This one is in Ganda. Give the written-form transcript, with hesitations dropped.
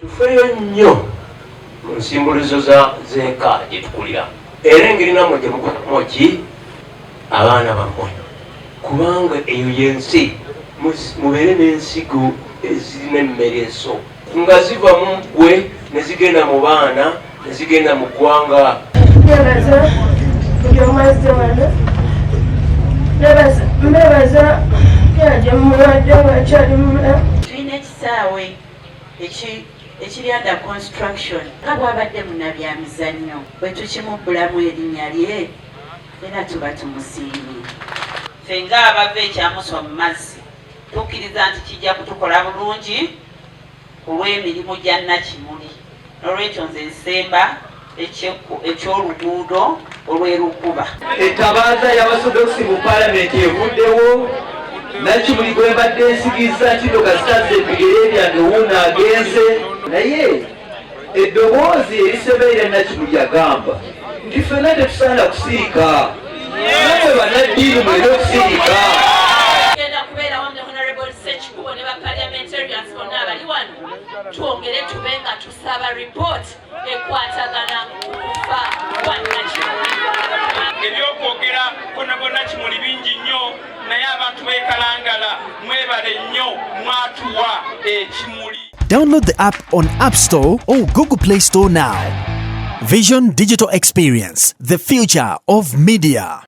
Tufeeyo nnyo mu nsimbulizo z'eka gye tukulira, era engeri nammwe gye mukwatamu ki abaana bammwe, kubanga eyo y'ensi. Mubeere n'ensigo ezirina emmereso nga ziva mu ggwe ne zigenda mu baana ne zigenda mu ggwanga. Nebaza buli omu azze wano, mbebaza gye muwadde nga nkyali mulamu. Tulina ekisaawe ekiri under construction. Nga bwabadde munabyamizannyo, bwe tukimubbulamu erinnya lye, era tuba tumusiimye. Ffe ng'abava ekyamuswa mu mazzi, tukkiriza nti kijja kutukola bulungi ku lw'emirimu gya Nakimuli. N'olwekyo nze nsemba eky'oluguudo olw'erukuba. Etabaaza y'Abasodokisi mu Palamenti evuddewo. Nakimuli gwe mbadde nsigizza kino kasitaza ebigere byange, wuuno agenze. Naye eddoboozi erisebeera Nakimuli agamba nti ffenna tetusaana kusirika, namwe bannaddiini muleme okusirika. Genda kubeerawo ne Honorable Sekikubo ne ba parliamentarians bonna abali wano, twongere tube nga tusaba report ekwatagana ku kufa kwa Nakimuli. Ebyokwogera Honorable Nakimuli bingi nnyo, naye abantu b'ekalangala mwebale nnyo, mwatuwa ekimuli. Download the app on App Store or Google Play Store now. Vision Digital Experience, the future of media.